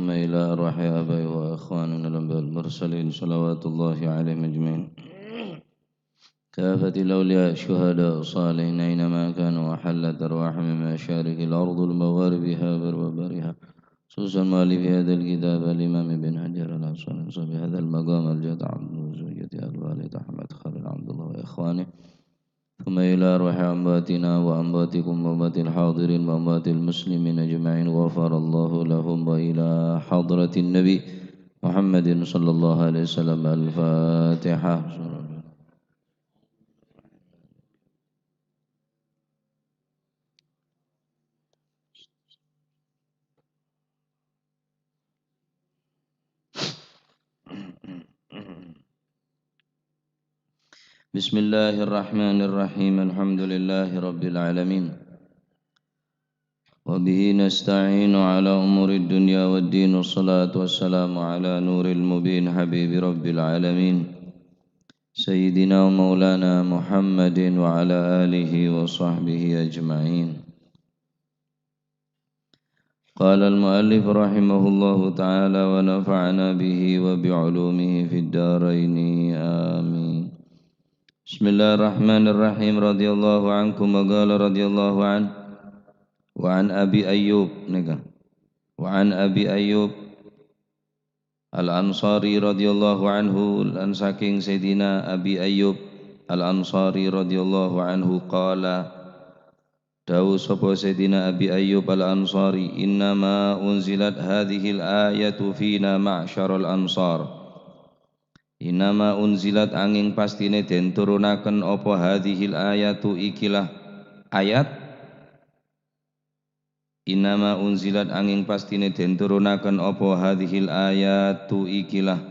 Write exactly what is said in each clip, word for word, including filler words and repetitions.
إلى أرواح آبائنا وإخواننا الأنبياء والمرسلين، صلوات الله عليهم أجمعين. كافة الأولياء الشهداء الصالحين أينما كانوا، وحلت أرواحهم من مشارق الأرض لمغاربها برها وبحرها، خصوصا مؤلف هذا الكتاب الإمام ابن حجر العسقلاني، صاحب هذا المقام الجد عبده وزوجته أبو علي أحمد خليل عبد الله وإخوانه، ثم إلى أرواح أمواتنا وأمواتكم وأموات الحاضرين وأموات المسلمين أجمعين، غفر الله لهم، وإلى حضرة النبي محمد صلى الله عليه وسلم. الفاتحة. بسم الله الرحمن الرحيم. الحمد لله رب العالمين. وبه نستعين على أمور الدنيا والدين، والصلاة والسلام على نور المبين حبيب رب العالمين، سيدنا ومولانا محمد وعلى آله وصحبه أجمعين. قال المؤلف رحمه الله تعالى ونفعنا به وبعلومه في الدارين، آمين. بسم الله الرحمن الرحيم. رضي الله عنكم، وقال رضي الله عنه، وعن أبي أيوب, nèka. وعن أبي أيوب الأنصاري رضي الله عنه, lan saking Sayyidina Abi Ayyub Al-Ansari radhiyallahu anhu, qala, dawuh sapa Sayyidina Abi Ayyub Al-Ansari, "Innama unzilat hadhil ayatu fina ma'syaral ansar." Innama unzilat, anging pastine den turunaken apa hadhil ayatu, ikilah ayat. Innama unzilat, anging pastine den turunaken apa hadhil ayatu, ikilah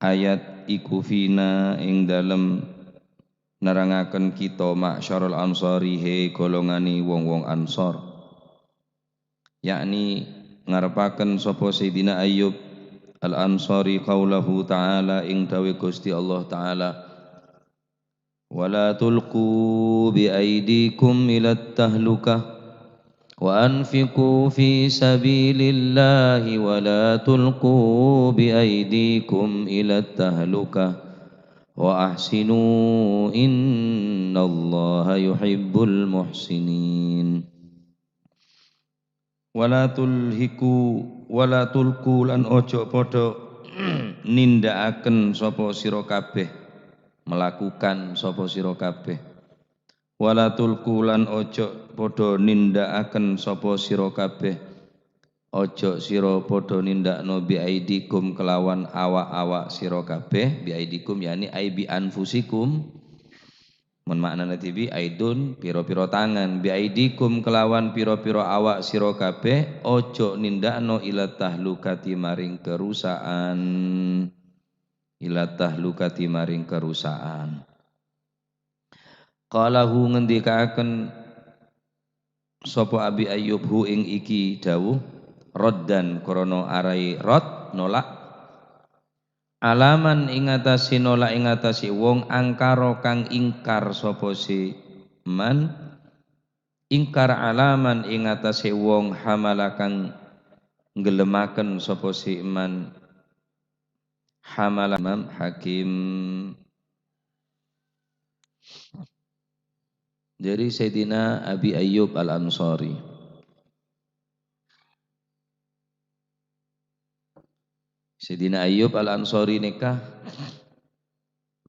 ayat, iku fina, ing dalem nerangaken kita, ma'syaral ansari, he golongane wong-wong Ansor. Yakni ngarepaken sapa Sayyidina Ayyub Al-Ansari qaulahu ta'ala, ing dawe Gusti Allah Ta'ala, "Wala tulqu bi aidikum ilat tahlukah, wa anfiqu fi sabilillahi wala tulqu bi aidikum ilat tahlukah, wa ahsinu innallaha yuhibbul muhsinin." Wala tulhiku, wala tulku, lan ojo padha nindakaken sapa sira kabeh, melakukan sapa sira kabeh. Wala tulku, lan ojo padha nindakaken sapa sira kabeh. Ojo sira padha nindakno bi aidikum kelawan awak-awak sira kabeh, bi aidikum yakni ai bi anfusikum. Mon ma'nana dhibi', aidun, pira-pira tangan, bi aidikum, kelawan pira-pira awak sira kabeh, ojo nindakno ila tahlukati maring karusakan. Ila tahlukati maring karusakan. Qalahu, ngendikaaken sapa Abi Ayyub hu ing iki dawuh, raddan, krana arai radd, nolak. Alaman ing atase nolak ing atase wong angkara kang ingkar sapa si man, ingkar alaman ing atase wong hamala kang nggellemaken sapa si man, hamala Imam Hakim. Dari Sayyidina Abi Ayyub Al-Ansari. Sayyidina Ayyub Al-Ansari nèka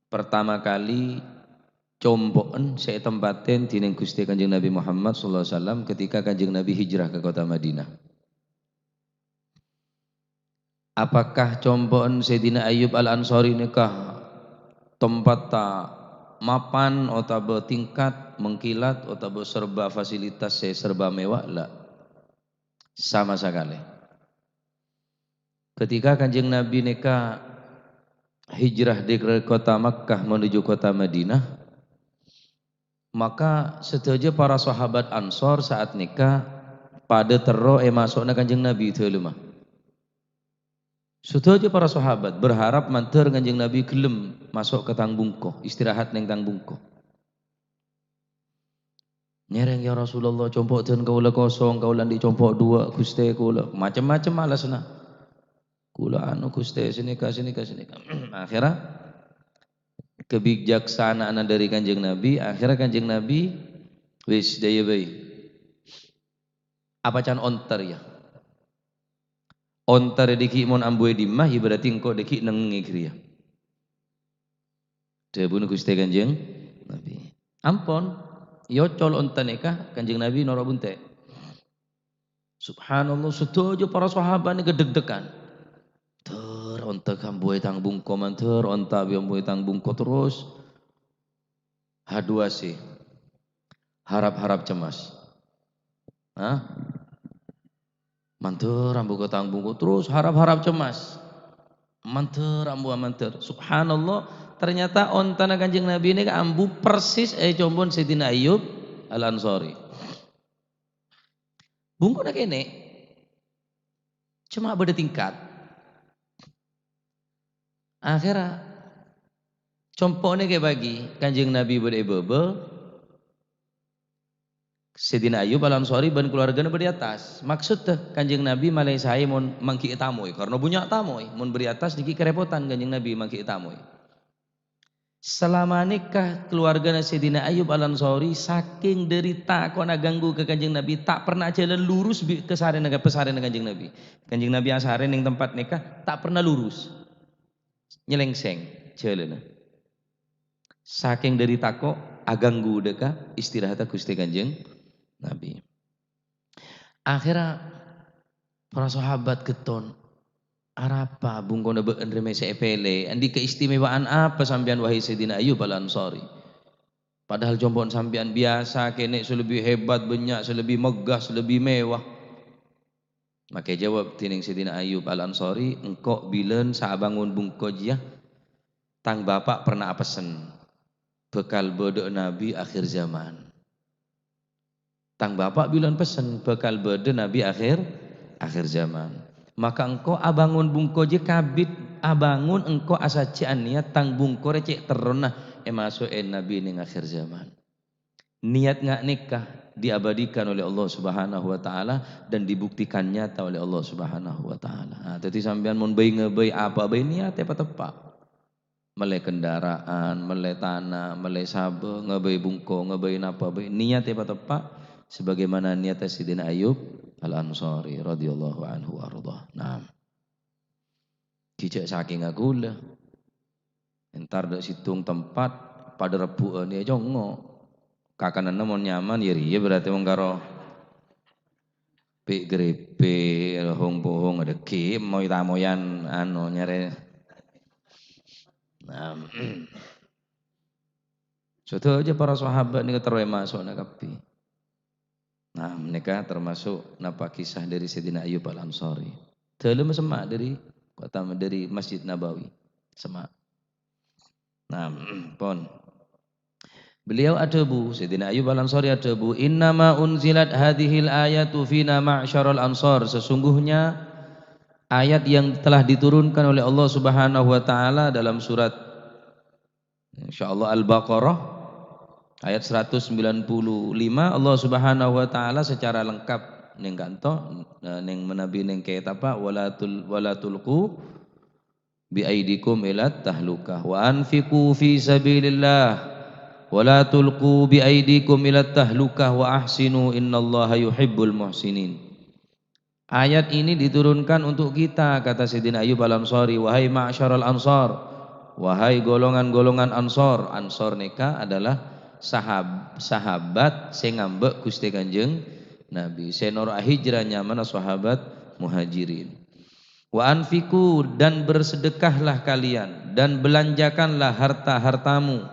pertama kali compo'en sè ètempaten dènèng Ghustè Kanjeng Nabi Muhammad sallallahu alaihi wasallam ketika Kanjeng Nabi hijrah ke kota Madinah. Apakah compo'en Sayyidina Ayyub Al-Ansari nèka tempatta mapan otabâ tingkat mengkilat otabâ serba fasilitas sè serba mewah? La, sama sakalè. Ketika Kanjeng Nabi nèka hijrah dari kota Makkah menuju kota Madinah, maka sadhâjâ para sahabat Ansor saat nèka padâ terro è maso'na Kanjeng Nabi dâlemma. Sadhâjâ para sahabat berharap mandhâr Kanjeng Nabi gelem maso' ka tang bungko, istirahat neng tang bungko. Nyèrèng, "Ya Rasulullah, compo' dân kaulâ kosong, kaulâ andi' compo' duwâ', Ghustè, kaulâ." Macem-macem alasanna. "Kaulâ anu, Ghustè, sanèka, sanèka, sanèka." Akhèrra kebijaksanaan dâri Kanjeng Nabi, akhèrra Kanjeng Nabi, "Wis, jâ' iyâ bhâi. Apa can onta rèya? Onta rèya dâggi' mon ambu è dimma, ya berarti engko' dâggi' neng è ghâriyâ." Dhâbuna Ghustè Kanjeng Nabi. Ampon, èocol onta nèka, Kanjeng Nabi noro' bunte'. Subhanallah, sadhâjâ para sahabat nèka deg-degan. Mandhâr onta ambu è tang bungko, mandhâr onta bi' ambu è tang bungko, terros haduwâsi, harap-harap cemas. Hah? Mandhâr ambu ka tang bungko, terros harap-harap cemas. Mandhâr ambu, mandhâr. Subhanallah, ternyata ontana Kanjeng Nabi nèka ambu persis è combon Sayyidina Ayyub Al-Ansari. Bungkona kènè', coma bâdâ tingkat. Akhèrra, compo'na èkabâgi, Kanjeng Nabi bâdâ è bâbâ, Sayyidina Ayyub Al-Ansari bân kalowargana bâdâ è attas. Maksoddhâ, Kanjeng Nabi malè saè mon mangghi'i tamoy, karna bânnya' tamoy. Mon bâdâ è attas, nèka karèpotan Kanjeng Nabi mangghi'i tamoy. Salama nèka kalowargana Sayyidina Ayyub Al-Ansari, sakèng dâri tako'na aghânggu ka Kanjeng Nabi, ta' pernah ajhâlân lurus bi-, ka sarèna, ka pasarèna Kanjeng Nabi. Kanjeng Nabi asarè neng tempat nèka, ta' pernah lurus. Nyelèngsèng jhâlânna. Sakèng dâri tako' aghânggu dâ' ka istirahatta Ghustè Kanjeng Nabi. Akhèrra para sahabat ghetton, "Arapa bungkona bâ'ân rèya mè' sè èpèlè? Andi' keistimewaan apa sampèyan, wahai Sayyidina Ayyub Al-Ansari? Padahal compo'na sampèyan biyasa kènè' sè lebbi hebat, bânnya', sè lebbi megghâ, sè lebbi mewah." Makè jâwâb dhinèng Sayyidina Ayyub Al-Ansari, "Engko' bilân saabangon bungko jiyâ, tang bapa' pernah apessen bhâkal bâdâ'â nabi akhir zaman." Tang bapa' bilân pessen bhâkal bâdâ nabi akhir, akhir zaman. Maka engko' abangon bungko jiyâ kabit, abangon engko' asajjhiyâ anèyat tang bungko rèya cè' terrona èmaso'è nabi neng akhir zaman. Niyat nga' nèka diabadikan oleh Allah Subhanahu wa Ta'ala dan dibuktikan nyata oleh Allah Subhanahu wa Ta'ala. Nah, dhâddhi sampèyan mon bhâi-ngabhâi apa bhâi, niyat èpateppa'. Mellè kendaraan, mellè tana, mellè sabâ, ngabâi bungko, ngabâi napa bhâi, niyat èpateppa' sebagaimana niyatta Sayyidina Ayyub Al-Ansari radhiyallahu anhu wa ardha. Naam. Ghi' jhâ' sakènga kaulâ. Entar dâ' sèttong tempat padâ rebbhu'ân, yâ congngo'. Kakananna mon nyaman, yâ rèya berarti mon karo pi'-grèpi', hong-pohong, adâggi' moy-tamoyan, anu, nyarè. Nah, sadhâjâ para sahabat nèka terro èmaso'na kabbhi. Nah, nèka termasuk napa kisah dâri Sayyidina Ayyub Al-Ansari. Dâlemma semma' dâri kota, dâri Masjid Nabawi. Semma'. Nah, pon. Beliau adhâbu, Sayyidina Ayyub Al-Ansari adhâbu, "Innama unzilat hadhil ayatu fina ma'syaral ansar." Sesungguhnya ayat yang telah diturunkan oleh Allah Subhanahu wa Ta'ala dalam surat, insyaallah, Al-Baqarah, ayat seratus sembilan puluh lima, Allah Subhanahu wa Ta'ala secara lengkap neng kanto, eh, neng manabi neng kètab, "Wala tul-, wala tulqu bi aidikum ilat tahlukah, wa anfiqu fi sabilillah, wa la tulqu bi aidikum ilat tahlukah, wa ahsinu innallaha yuhibbul muhsinin." Ayat ini diturunkan untuk kita, kata Sayyidina Ayyub Al-Ansari, "Wahai ma'syaral ansar, wahai golongan-golongan Ansor." Ansor nèka adalah sahab-, sahabat sè ngambâ' Ghustè Kanjeng Nabi. Sè noro' hijrah nyamana sahabat Muhajirin. "Wa anfiqu," dan bersedekahlah kalian, dan belanjakanlah harta-hartamu,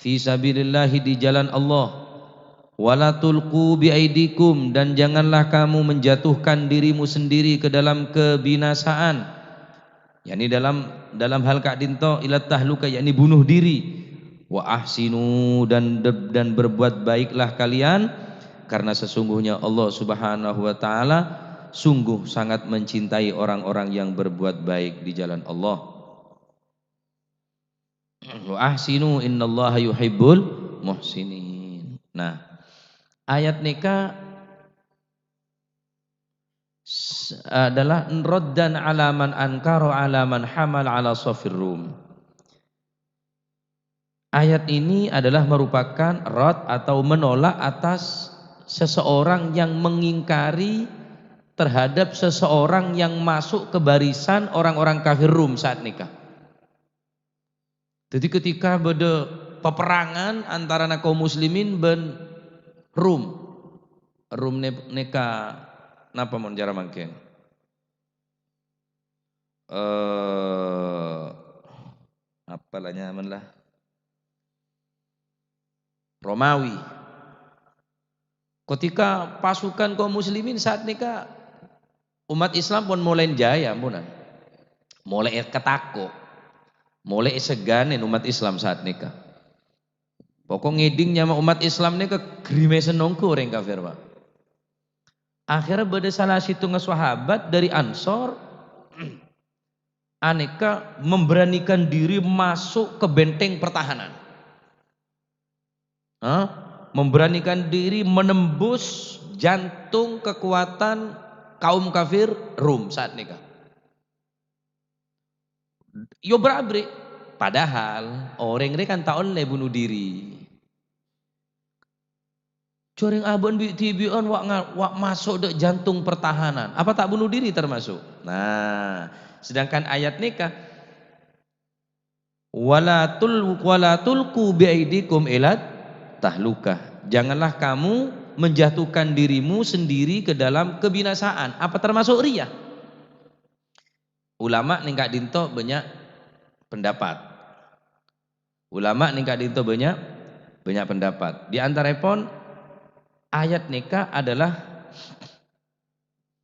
"fi sabilillahi," di jalan Allah. "Wa la tulqu bi aidikum," dan janganlah kamu menjatuhkan dirimu sendiri ke dalam kebinasaan. Yakni dalam, dalam hal ka'dinto, "ilat tahluka," yakni bunuh diri. "Wa ahsinu," dan, dan berbuat baiklah kalian, karena sesungguhnya Allah Subhanahu wa Ta'ala sungguh sangat mencintai orang-orang yang berbuat baik di jalan Allah. "Wa ahsinu innallaha yuhibbul muhsinin." Nah, Ayat nèka s-, adalah raddan 'ala man ankara 'ala man hamal 'ala shaffir Rum. Ayat ini adalah merupakan radd atau menolak atas seseorang yang mengingkari terhadap seseorang yang masuk ke barisan orang-orang kafir Rum saat nèka. Jadi ketika bâdâ peperangan antarana kaum muslimin bân Rum. Rum ne-, nèka napa mon cara mangkèn? Eh, apa la nyamana la? Romawi. Ketika pasukan kaum muslimin saat nèka, umat Islam pon molaè jâ, amponan. Molaè katako'. Molaè èsegghâna umat Islam saat nèka. Pokok ngèdhing nyama umat Islam nèka grimèsen ongghu orèng kafir, Pak. Akhirnya bâdâ salah sèttongnga sahabat dâri Ansor, anèka memberanikan diri masuk ke benteng pertahanan. Hah? Memberanikan diri menembus jantung kekuatan kaum kafir Rum saat nèka. Yo bra-abri. Padahal orèng rè kan ta' ollè bunuh diri. Jhâreng abâ'na bi'-dhibi'ân wa' nga-, wa' maso' dâ' jantung pertahanan. Apa ta' bunuh diri termasuk? Nah, sedangkan ayat nèka, "Wala tul-, wala tulqu biaidikum ilat tahlukah." Janganlah kamu menjatuhkan dirimu sendiri ke dalam kebinasaan. Apa termasuk rèya? Ulama nèng ka'dinto bânnya' pendapat. Ulama nèng ka'dinto bânnya', bânnya' pendapat. Di antaraèpon ayat nèka adalah,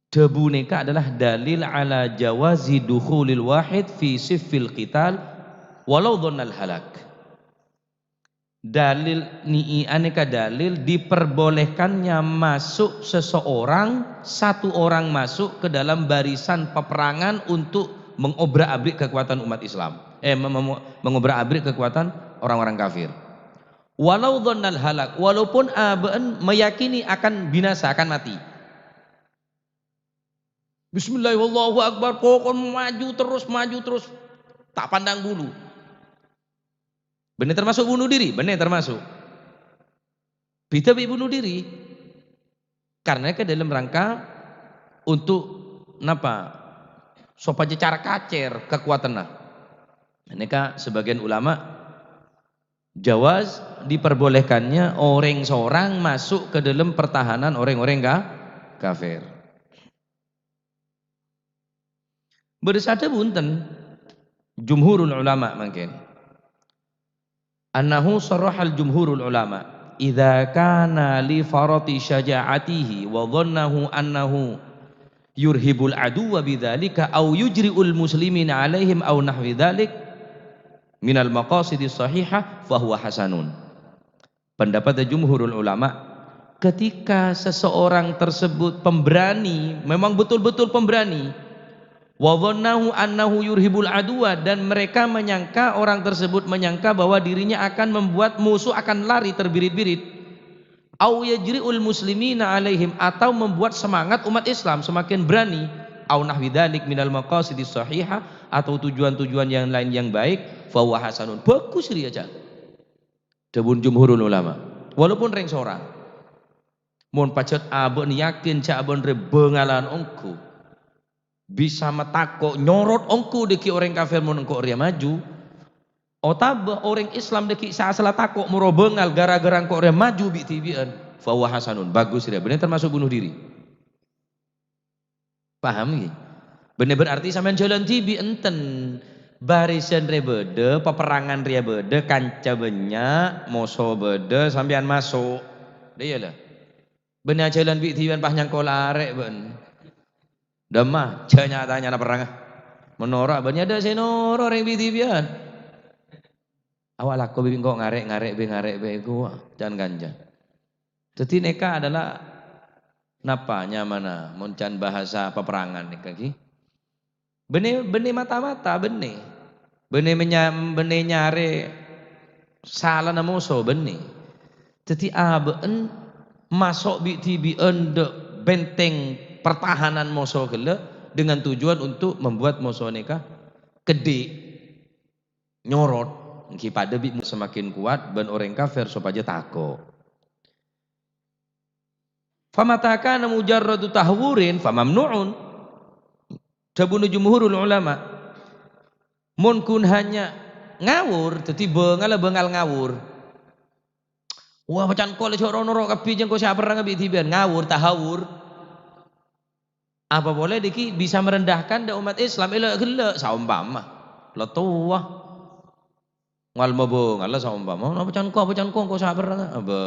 dhâbu nèka adalah dalil ala jawazi dukhulil wahid fi siffil qital walau dhannal halak. Dalil ni'i anèka dalil diperbolehkannya masuk seseorang, satu orang masuk ke dalam barisan peperangan untuk mengobrak-abrik kekuatan umat Islam. Eh, mem-, mem-, mengobrak-abrik kekuatan orang-orang kafir. Walau dhannal halak, walaupun abâ'na meyakini akan binasa, akan mati. Bismillah, wallahu akbar, pokok maju terus, maju terus. Ta' pandang bulu. Bânnè termasuk bunuh diri? Bânnè termasuk. Bhidhâ bi' bunuh diri. Karena ke dalam rangka untuk napa? Sopajâ cara kacèr kekuatanna. Nèka sebagian ulama jawaz diperbolehkannya orèng seorang masuk ke dalam pertahanan orèng-orèng ka-, kafir. Bâdâ sè adhâbu bhunten, jumhurul ulama mangkèn. Annahu sharrahal jumhurul ulama, "Idza kana li farati syaja'atihi wa dhannahu annahu yurhibul aduwwa bidzalika aw yujri'ul muslimina 'alaihim aw nahwi dzalik minal maqasidis shahihah, fa huwa hasanun." Pendapatnya jumhurul ulama, ketika seseorang tersebut pemberani, memang betul-betul pemberani, wa dhannahu annahu yurhibul aduwa, dan mereka menyangka, orang tersebut menyangka bahwa dirinya akan membuat musuh akan lari terbirit-birit, au yajri'ul muslimina alaihim, atau membuat semangat umat Islam semakin berani, au nahwi dzalik minal maqasidis shahihah, atau tujuan-tujuan yang lain yang baik, fahuwa hasanun. Bagus, rèya, Cak. Dhâbuna jumhurul ulama. Walaupun rèng sorang. Mon pajhât abâ'na yakin jhâ' abâ'na rè bângalan ongghu. Bisa matako' nyorot ongghu dhâggi' orèng kafir mon engko' rèya maju. Otabâ orèng Islam dhâggi' sè asalla tako' moro bângal gara-gara engko' rèya maju bi'-dhibi'ân. Fahuwa hasanun. Bagus rèya. Bânnè termasuk bunuh diri. Paham, ngghi? Bânnè berarti sampèyan jhâlân dhibi' enten. Barisan rè bâdâ, paperrangan rèya bâdâ, kanca bânnya', moso bâdâ, sampèyan maso'. Dâ' iyâ, la. Bânnè ajhâlân bi'-dhibi'ân pas nyangkola arè', bân. Dâmma, jhâ' nya-tanyana perrang, ah. Mon noro' bânnè adâ' sè noro' rèng bi'-dhibi'ân. Awak lako bi' engko' ngarè'-ngarè' bhâi, ngarè' bhâi, ghu, can-kanca. Dhâddhi nèka adalah napa nyamana mon can bahasa paperrangan nèka, ghi? Bânnè, bânnè mata-mata, bânnè. Bânnè menya-, bânnè nyarè salana moso, bânnè. Dhâddhi abâ'na maso' bi'-dhibi'ân dâ' benteng pertahanan moso ghellâ' dengan tujuan untuk membuat moso nèka ghâdhi', nyorot, èngghi padâ bi' semakin kuat bân orèng kafir sopajâ tako'. Famata kana mujarradu tahawwurin famamnu'un. Dhâbuna jumhurul ulama, mon ghun hanya ngawur, dhâddhi bângalla bângal ngawur. Wah, pacan kol jhâ' ro-noro' kabbhi jhâ' engko' sè aperrang bi' dhibi'ân, ngawur, tahawur. Apa polè dhiki bisa merendahkan dâ' umat Islam, èla' ghellâ', saompama. La towa. Ngal mabângalla saompama, "Napa can ko, apa can ko, engko' sè aperrang." Abâ.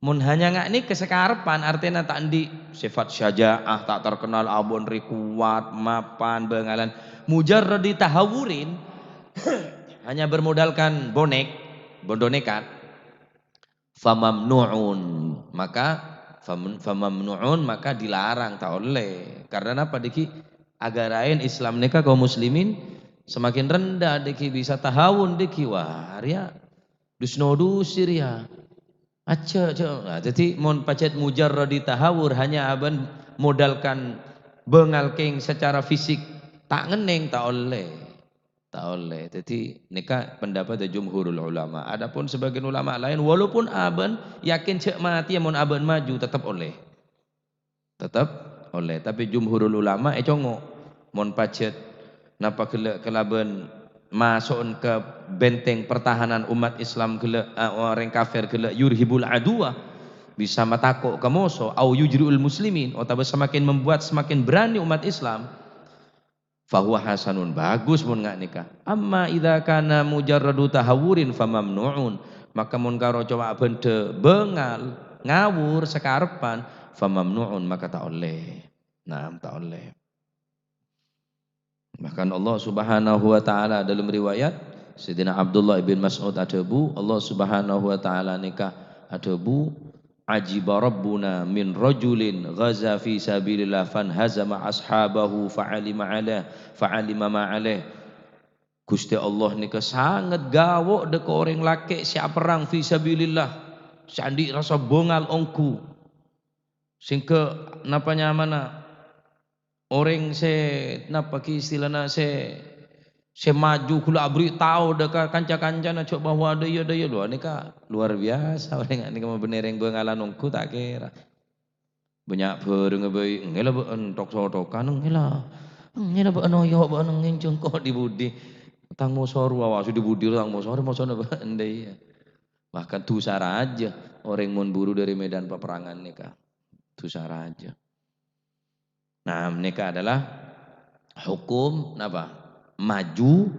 Mon hanya nga' nèka sakarebbhân, artèna ta' andi' sifat syaja'ah, ta' terkenal abâ' rè kowat, mapan, bângalan. Mujarradi tahawurin, hanya bermodalkan bonek, bondo nekat. Famamnu'un, maka fam-, famamnu'un, maka dilarang, ta' ollè. Karena napa? Dhiki agaraèn Islam nèka kaum muslimin semakin rendah, dhiki bisa tahawun, dhiki, wah, rèya dus-nodus rèya. Aja, aja. Nah, dhâddhi mon pajhât mujarradi tahawur, hanya abâ' modalkan bângal kèng secara fisik ta' ngennèng, ta' ollè. Ta' ollè. Dhâddhi, nèka pendapat jumhurul ulama. Adapun sebagian ulama lain, walaupun abâ' yakin jhâ' matèya mon abâ' maju, tetep ollè. Tetep ollè. Tapi jumhurul ulama ècongo'. Mon pajhât napa ghellâ' kalabân maso'on ka benteng pertahanan umat Islam ghellâ', eh, orèng kafir ghellâ' yurhibul aduwa, bisa matako' ka moso, au yujri'ul muslimin, otabâ semakin membuat semakin berani umat Islam. Fahuwa hasanun, bagus mon nga' nèka. Amma idza kana mujarradu tahawurin famamnu'un, maka mon karo coma bhândhâ bângal, ngawur, sakarebbhân, famamnu'un, maka ta' ollè. Naam, ta' ollè. Bahkan Allah Subhanahu wa Ta'ala, dalam riwayat Sayyidina Abdullah bin Mas'ud adhâbu, Allah Subhanahu wa Ta'ala nèka adhâbu, "Ajiba Rabbuna min rajulin ghaza fi sabilillah fanhazama ashabahu fa'alima alaih, fa'alima ma alaih." Ghustè Allah nèka sanget gawo' dâ' ka orèng lakè' sè aperrang fi sabilillah, sè andi' rassa bângal ongghu. Sèngghâ napa nyamana orèng sè, napa ghi istilana, sè, sè maju ghulâ aberri' tao dâ' ka kanca-kancana jhâ' bahwa dâ' iyâ, dâ' iyâ. Lho, nèka luar biasa orèng nèka mabânnè rèng bângalan ongghu ta' kèra. Bânnya' bhârângnga bhâi, èngghâ la bâ'ân thok-sotokan, èngghâ la. Èngghâ la bâ'ân oyo', bâ'ân èngghâ jhâ' engko' dhi-budhi. Tang moso rowa, wa, sè dhi-budhi tang moso, mosona bâ'ân dâ' iyâ. Bahkan dhusa rajâ orèng mon buru dâri medan paperangan nèka. Dhusa rajâ. Nah, nèka adalah hukum napa? Maju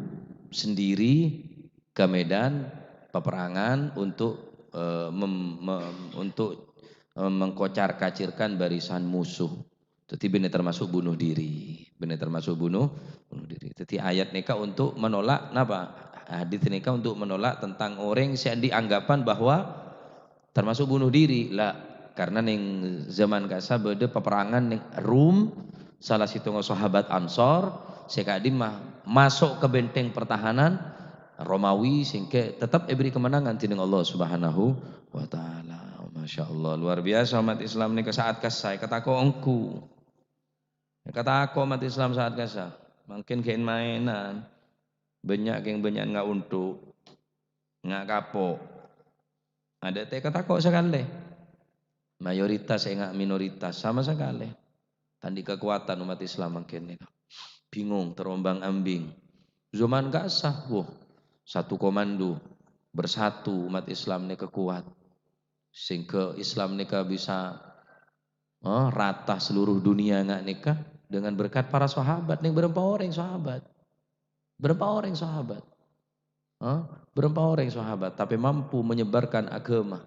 sendiri ke medan peperangan untuk, eh, mem-, mem-, untuk, eh, mengkocar-kacirkan barisan musuh. Dhâddhi bânnè termasuk bunuh diri. Bânnè termasuk bunuh, bunuh diri. Dhâddhi ayat nèka untuk menolak napa? Hadis nèka untuk menolak tentang orèng sè andi' anggapan bahwa termasuk bunuh diri. La, karena neng zaman ka'issa bâdâ paperangan neng Rum, salah sèttongnga sahabat Ansor, sè ka'dimma maso' ka benteng pertahanan Romawi, sehingga tetep èbèrri' kemenangan dèneng Allah Subhanahu wa Ta'ala. Masya Allah, luar biasa umat Islam nèka saat ka'issa, èkatako' ongghu. Èkatako' umat Islam saat ka'issa. Mangkèn ghi' maènan. Bânnya' kèng bânnya'an nga' onto', nga' kapo'. Adâ' ta' èkatako' sakalè. Mayoritas enga' minoritas, sama sakalè. Ta' andi' kakowadhân umat Islam mangkèn nèka. Bingung, terombang-ambing. Zaman ka'issa, wah, satu komando, bersatu umat Islam nèka kowat. Sehingga Islam nèka bisa, eh, rata seluruh dunia nga' nèka dengan berkat para sahabat. Neng bârâmpa orèng sahabat? Bârâmpa orèng sahabat? Hah? Bârâmpa orèng sahabat, tapè mampu menyebarkan agama.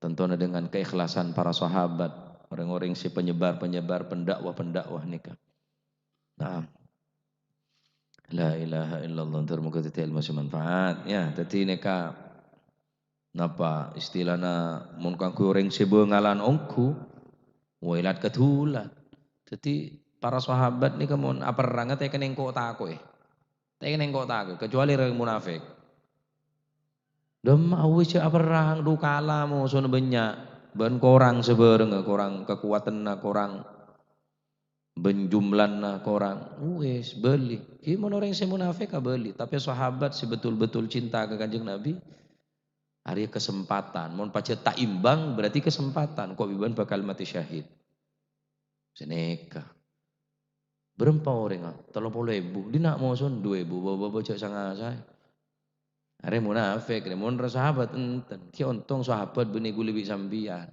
Tantona dengan keikhlasan para sahabat, orèng-orèng sè penyebar-penyebar, pendakwah-pendakwah nèka. Naam. La ilaha illallah, moghâ dhâddhi ilmu sè manfaat. Ya, dhâddhi nèka, napa istilana, mon kaangghuy orèng sè bângalan ongghu, wèlat kadhulat. Dhâddhi para sahabat nèka mon aperrang ta' kènèng ko'-tako'è. Ta' kènèng ko'-tako'è, kecuali orèng munafik. Dâmma awis jhâ' aperrang, dhu kala mosona bânnya', bân korang sabhârengnga, korang kakowadhânna, korang bân jumlana, korang. Wis, bâli. Ghi' mon orèng sè munafik, abâli. Tapè sahabat sè betul-betul cinta ka Kanjeng Nabi, arèya kesempatan. Mon pajhât ta' imbang, berarti kesempatan. Ko' bibân bakal matè syahid. Sanèka. Bârâmpa orèngnga? Tello polo èbu. Dinna' mosona du èbu, bâ-, bâ-, bâ-, jhâ' sanga-saè. Arè munafik, rè, mon rè sahabat enten. Ghi' ontong sahabat bânnè ghulâ bi' sampèyan.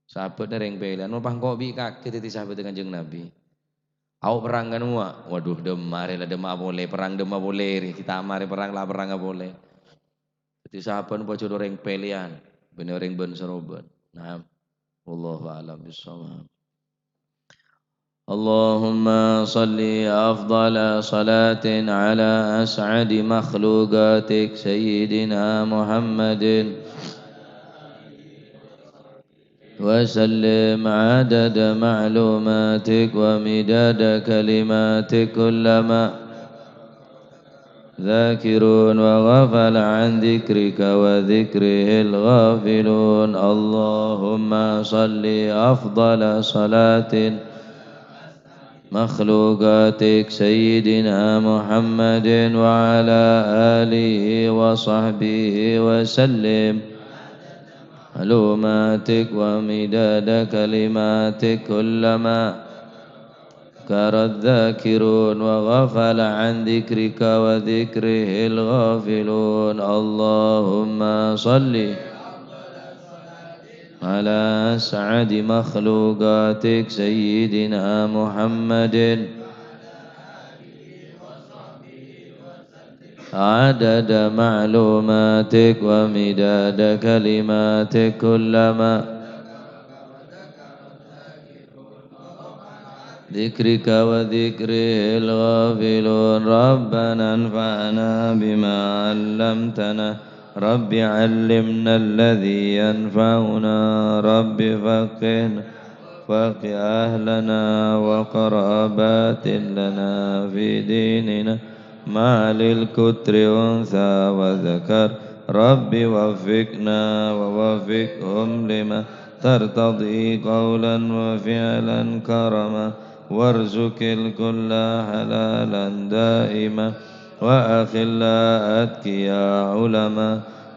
Sahabat nè rèng pèlèyan, mon pas engko' bi' kakè dhâddhi sahabat Kanjeng Nabi. Ao' perrang kan wa? Waduh, dâmma rè la dâmma polè, perrang dâmma polè rè. Kita marè perrang la perrang polè. Dhâddhi sahabat pajhât orèng pèlèyan, bânnè orèng bân-sarobân. Naam. Wallahu a'lam bissawab. اللهم صل أفضل صلاة على أسعد مخلوقاتك سيدنا محمد وسلم عدد معلوماتك ومداد كلماتك كلما ذاكرون وغفل عن ذكرك وذكره الغافلون. اللهم صل أفضل صلاة مخلوقاتك سيدنا محمد وعلى آله وصحبه وسلم. معلوماتك ومداد كلماتك كلما ذكر الذاكرون وغفل عن ذكرك وذكره الغافلون. اللهم صل على أسعد مخلوقاتك سيدنا محمد عدد معلوماتك ومداد كلماتك كلما ذكرك وذكره الغافلون. ربنا انفعنا بما علمتنا. رب علمنا الذي ينفعنا. رب فقهنا وفقه أهلنا وقرابات لنا في ديننا مع للكتر أنثى وذكر. رب وفقنا ووفقهم لما ترتضي قولا وفعلا كرما. وارزق الكل حلالا دائما وأخلاء أتقياء علما.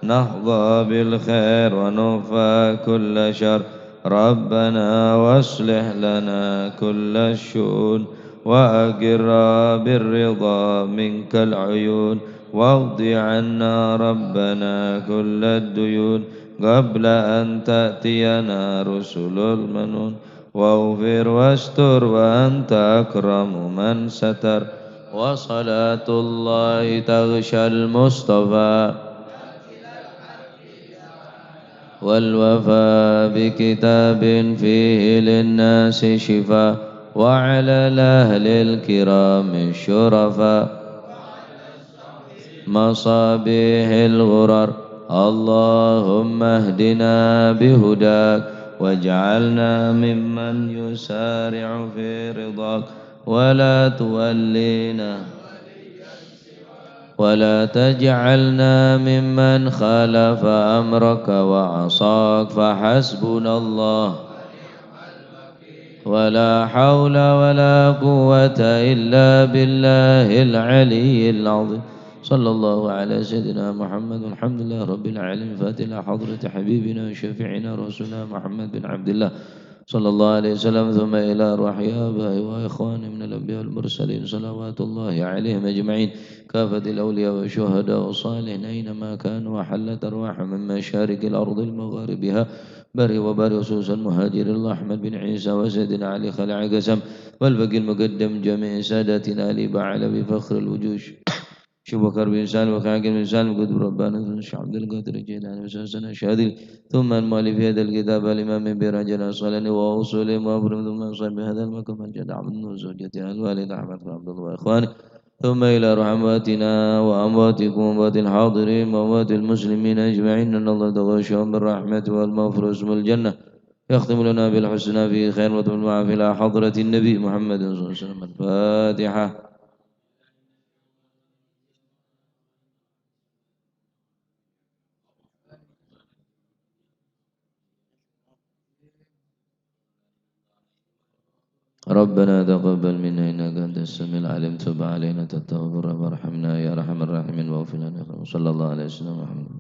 نحظى بالخير ونكفى كل شر. ربنا واصلح لنا كل الشؤون وأقرا بالرضا منك العيون. واقض عنا ربنا كل الديون قبل أن تأتينا رسل المنون. واغفر واستر وأنت أكرم من ستر. وصلاة الله تغشى المصطفى والوفاء بكتاب فيه للناس شفاء وعلى الأهل الكرام الشرفاء مصابيح الغرر. اللهم اهدنا بهداك واجعلنا ممن يسارع في رضاك ولا تولينا ولا تجعلنا ممن خالف أمرك وعصاك. فحسبنا الله ولا حول ولا قوة إلا بالله العلي العظيم. صلى الله على سيدنا محمد والحمد لله رب العالمين. فاتحة حضرة حبيبنا وشفيعنا رسولنا محمد بن عبد الله صلى الله عليه وسلم، ثم إلى أرواح آبائي وإخواني من الأنبياء والمرسلين صلوات الله عليهم أجمعين، كافة الأولياء والشهداء والصالحين أينما كانوا، وحلت أرواحهم من مشارق الأرض لمغاربها، بر وبحر، خصوصا مهاجر الله أحمد بن عيسى وسيدنا علي خلع قسم والفقيه المقدم، جميع ساداتنا آل بعلوي فخر الوجود. شيخ بكر بن سالم وكاكل بن سالم قطب رباني، ثم الشيخ عبد القادر الجيلاني وسلسلة الشاذلي، ثم المؤلف هذا الكتاب الإمام ابن حجر العسقلاني وأصولهم وأفرهم، ثم أصحاب هذا المقام الجد عبد النور زوجته الوالد أحمد بن عبد الله وإخوانه، ثم إلى أرواح أمواتنا وأمواتكم وأموات الحاضرين وأموات المسلمين أجمعين، أن الله يتغشاهم بالرحمة والمغفرة ويسكنهم الجنة، يختم لنا بالحسنى في خير وتمم معنا في حضرة النبي محمد صلى الله عليه وسلم. الفاتحة. ربنا تقبل منا إنك أنت السميع العليم، تب علينا، أنت التواب الرحيم، وارحمنا يا أرحم الراحمين، واغفر لنا. وصلى الله على سيدنا محمد.